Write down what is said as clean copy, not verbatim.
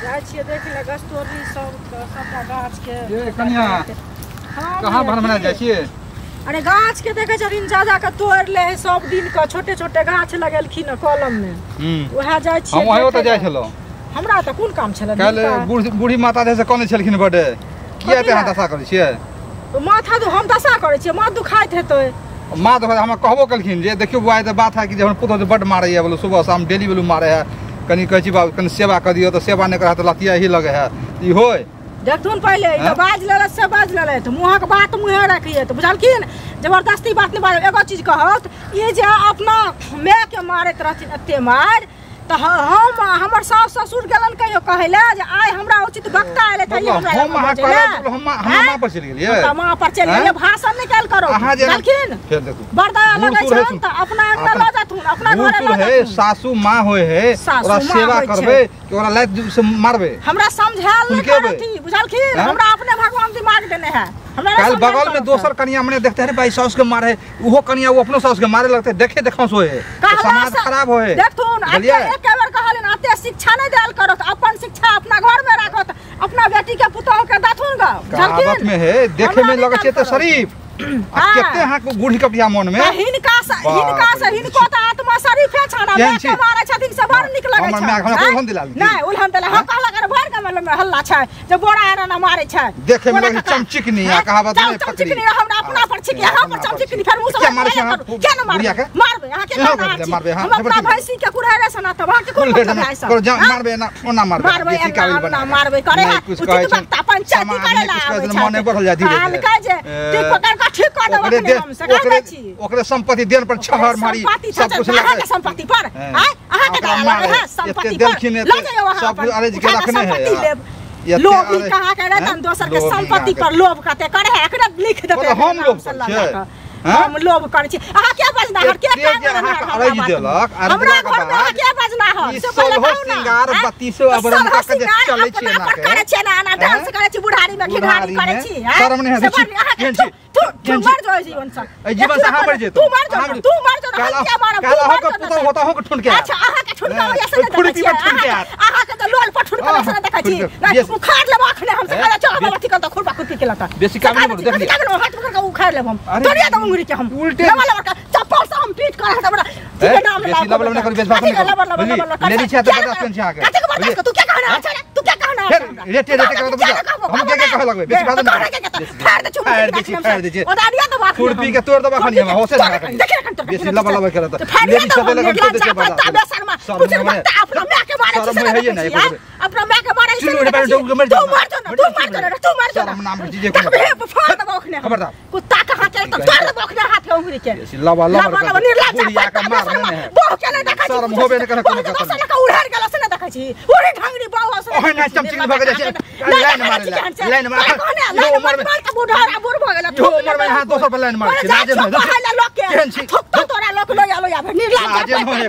जाइ छियै देख ले गछतोड़ी सब सबटा गाछ के। ये कनिया कहाँ भरमना जाइ छियै? अरे गाछ के देखे छथिन जा के तोड़ ले है सब दिन के, छोटे छोटे गाछ लगेलखिन कलम में, वएह जाइ छियै। हम ओहो तऽ जाइ छलहुँ। हमरा तऽ कोन काम छलै? काल्हि बूढ़ी माता जे से कहने छलखिन बडे, किया एते अहाँ दशा करै छियै? माथा हम दशा करै छियै, माथ दुखाइत हेतै। माँ दुखाइत हमरा कहबो केलखिन जे देखियौ बौआ तऽ बात है कि जे हमर पुतहु जे बड्ड मारैया, बोलो सुबह शाम डेली बोलू मारै है, कनि कहै छी बाबू कनि सेवा कऽ दियौ तऽ सेवा नहि करै तऽ लतिया ही लगै है। ई होय देखथुन पहिले ई तऽ बाजि लेलथि से बाजि लेलथि, मुँहक बात मुँहे रखिए तऽ बुझलखिन, जबरदस्ती बात नहि बाजब। एगो चीज कहत ई जे अपना मायके मारैत रहथिन एते मारि, तऽ हम हमर सास ससुर गेलन कहियो कहै लए जे आइ हमरा उचित वक्ता एलै तऽ हमरा हम अहाँ कहलहुँ हम माँ पर चलि गेलियै, हमरा माँ पर चलि गेलियै। भाषण नहि कयल करू बुझलखिन, बड़ दया लगै छनि तऽ अपना अंगना लऽ जाथुन, अपना घरे लऽ जाथुन। सासू माँ होइ है, ओकरा सेवा करबै कि ओकरा लात से मारबै? हमरा समझायल नहि करथि बुझलखिन, हमरा अपने भगवान दिमाग देने है। कल बगल में दोसर कनिया मने देखते है भाई सास के मारे, उहो कनिया वो अपनो सास के मारे लगते, देखे देखा सो है समाज खराब होए। देखथुन एक बेर कहलिन एते शिक्षा नहि देल करत, अपन शिक्षा अपना घर में राखत, अपना बेटी के पुतोह के दथुन ग कहावत में है देखे में लगै छै त शरीफ आ केते अहाँ के बूढ़ी कपिया मन में हिनका से हिनका से हिनको त आत्मा शरीफे छन, माय के मारै छथिन से बड़ नीक लगै छै। हमर माय उल्हन दिला नहि उल्हन दिला हम कहलक अरे भर के हल्ला छै जे बोरा आर ना मारै छै, देखे में लगै चमचिकनी आ कहावत में पकड़ी चमचिकनी हमरा अपना पर छिकी, अहाँ पर चमचिकनी फेर मुंह से मारै छै। के न मारबै मारबै अहाँ के मारबै? हम अपना भैंसी के कुरहरे से ना तब अहाँ के कोन मतलब है? सब मारबै ना ओना मारबै बेसी काबिल बना मारबै करे है उचित वक्ता पंचायती करे ला आबै छै, मने बढ़ल जा धीरे धीरे कहलकै जे ठीक पकड़ के ठीक कर देब अपने हम से कह दै छी। ओकरे संपत्ति देन पर छहर मारी सब कुछ लगा के संपत्ति पर आय अहाँ के दया लगे है संपत्ति पर ल जाइयो अहाँ सब अरेज के रखने है। लोभ कहाँ के रहतन दोसर के संपत्ति पर लोभ कते करे है, एकरा लिख देते हम लोभ करै छियै, हम लोभ करै छी। अहाँ के बजना हर के काम अरेज देलक हमरा घर में अहाँ के बजना हर से पहिले कहू ना सिंगार 32 अबरम का के चलै छी ना के करै छी ना ना डांस करै छी बुढ़ारी में घिघारी करै छी। शर्म नहि है छी तू मर जो जीवन से, ए जीवन से अहाँ मर जेतो, तू मर जो, तू मर जो, हम के मारब? काल अहाँ के पुतहु होता हो के ठुन के। अच्छा अहाँ के ठुनका होया से खुरपी पर ठुन के अहाँ के त लोल पर ठुनका से देखै छी, उखाड़ लेब अखने हम से कहला चल बाबा ठीक त खुरपा खुरपी के लता बेसी काम नहि करू, देख लिया हाथ पकड़ के उखाड़ लेब हम, तोड़िया दम उंगली के हम उल्टे लबा लबा के चप्पल से हम पीट कर हमरा ठीक नाम बेसी लबा लबा करू, बेसी भाषण नहीं लेडी छै त बर्दाश्त केन छै अहाँ के कतेक बर्दाश्त? तू क्या कहना छै रे? तू क्या कहना फेर रेटे रेटे करत बुझा हम के के कहै लगबै बेसी भाषण फाड़ दे छौ फाड़ दे छी ओदारिया दबा खुरपी के तोड़ दबा खनी हम होसे ना बेसी लबा लबा करत लेडी छै त लगन दे छै बर्दाश्त अपना माय के मारै छै अपना माय के मारै छै तू मर जो ना, तू मर जो ना, तू मर जो ना, नाम जी देखबे फाड़ दबा अखने खबरदार कुत्ता कहाँ के त तोड़ दबा अखने हाथ के उंगली के लबा लबा लबा निर्लज्ज के मार ने बहु के नहि देखै छी शर्म होबे नहि करे कोनो के उड़ार गेल से नहि देखै छी उड़ी ढंगरी बहु से ओहे ना चमचिकनी भग जाइ छै लाइन मारे लाइन मारे लाइन मारे त बुढ़ारा बूढ़ भ गेल इहो उमर में अहाँ दोसर पर लाइन मारै छी लाजे लोक के थुक तोरा लोक लोया लोया निर्लज्ज लाजे न होय।